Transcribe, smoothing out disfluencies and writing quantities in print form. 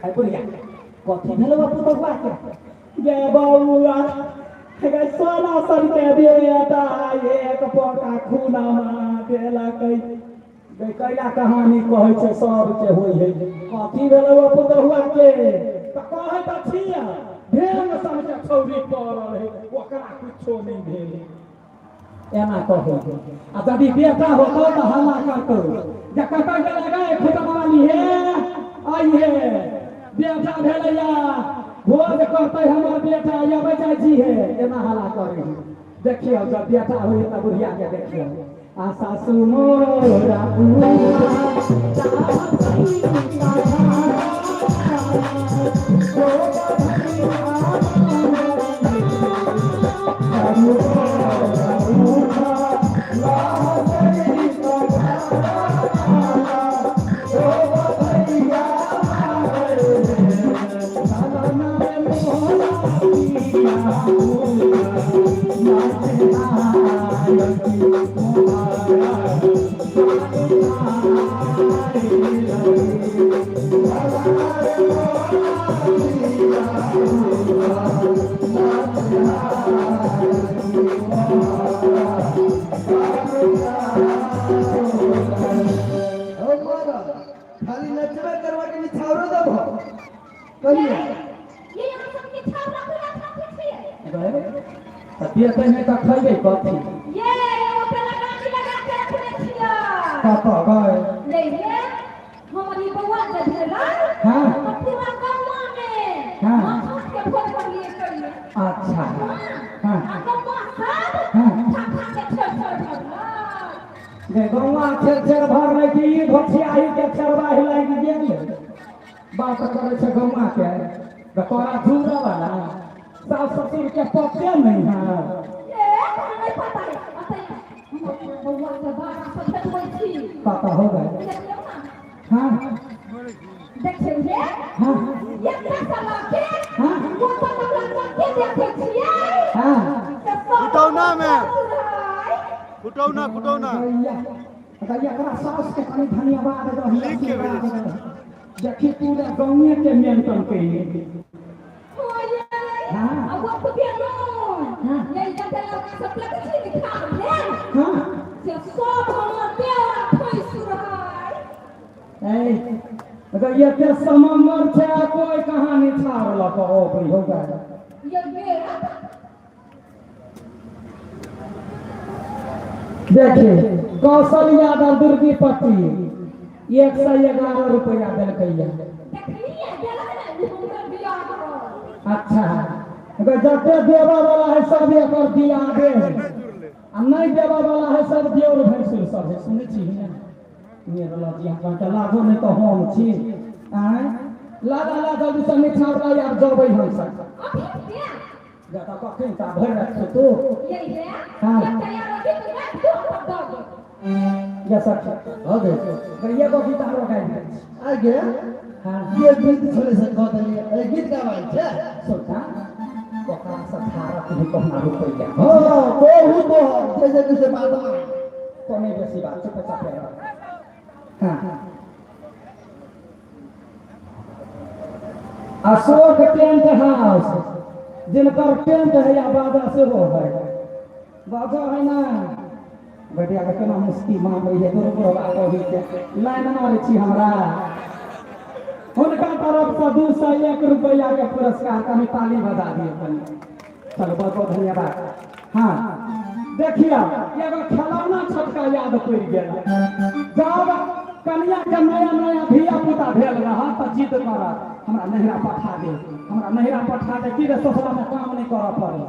है बुढ़िया कथी भेलौ पुतहुआ के गे बौआ गे सोना सन के बेटा एक पोका खूनामा देलकै। गे कैला कहानी कहै छै सबके होइ है। कथी भेलौ पुतहुआ के? तऽ कहै तऽ छियै ढेंग सन के छौरी पड़ल है, ओकरा कुछो नहि भेल। एना कहै है। आ यदि बेटा होतौ तऽ हल्ला करतौ जे कतऽ गेलै गे खुटमाली, हे आई हे बेटा भेलैया, भोज करतै हमर बेटा, अबै जाइ छी हे, एना हल्ला करै है। देखियौ जब बेटा होइ तऽ बुढ़िया के देखियौ आ सासु मोरा खाली नचबे करबा के निछावरो देबो कहिया? ये अहाँ सब निछावर रखला खातिर छियै? तऽ देतै नहि तऽ खैबै कथी? ये एगो पेला गाछी लगा के रखने छियै। कतऽ गए? ये हे हमर ई बौआ जे भेलै तऽ पूरा गौआ मे माछ माछ के भोज करलियै करियै। अच्छा। आ गौआ सब खा खा के छेड़ छेड़ भरलै। गे गौआ छेड़ छेड़ भरलै कि ई भोछियाही के चरवाही लागि गेल? बात करै छै गौआ के तऽ तोरा जुड़ऽ वाला सास ससुर के पते नहीं है। ए तोरा नहि पता है अतै हमर बौआ के बाबा से भेटबै छी। कतऽ हो गए? देखियौ ने। देखियौ हे। एकटा से लऽ के ओतऽ तक जते देखै छियै से सब खुटौना में। ससुर है। खुटौना खुटौना गैया गैया एकरा सास के कनि धन्यवाद दही। लिख के भेजै छी। देखी पूरा गाँवे के मेंटन कयने। आ वो खुदे नो ये जते लड़का सब देखै छी ने खाड़ भेल से सब हमर देवर आ भैंसुर है। ए गैया के समंगर छै आ कोई कहानी छाड़ लऽ कऽ अबै हो गए। ये बेरा देखिए कौशल यादव दुर्गी पट्टी 111 रुपया देलकैया। देखलियै देलक ने ओ हमर बियाह रहल। अच्छा, अगर जते देबऽ वाला है सब एकर दियादे है आ नहीं देबऽ वाला है सब देवर भैंसुर सब है। सुनै छी ने मेरे लग यहाँ के लागो नहीं तो हम छी। आँय ला ला ला जल्दी से निछावला यार जबै हम सब। अभी के जा तऽ कखन ता भरि राति सुतू। ये हे एकटा यार गीत गाबि दो तब दऽ देब। या सखी हो गए। गैया एगो गीत आरो गाबि दै छी। आ गे ये गीत छलै से कह देलियै, अरे गीत गाबै छै। सोचा ओकरा से धारक भी कहुना रुपैया। हाँ बहुत बहुत जे जे से बात तो नहीं बेसी बात, चुप चाप रह। हाँ अशोक टेंट हाउस जिनकर टेंट है या बाजा सेहो है, बाजा है ना बेटिया के केना मुस्की मारै है दुनू बुढ़वा कही के लाइन मारै छी हमरा। हुनका तरफ से 201 रुपया के पुरस्कार, कनि ताली बजा दिए कनि। चलो बहुत बहुत धन्यवाद। हाँ देखियौ एगो खेलौना छोटका याद पड़ि गेल। जब कनिया के नया नया धिया पुता भेल रह तऽ जिद करत हमरा नैहरा पठा दे, हमरा नैहरा पठा दे, की रे ससुरा में काम नहीं करऽ पड़े।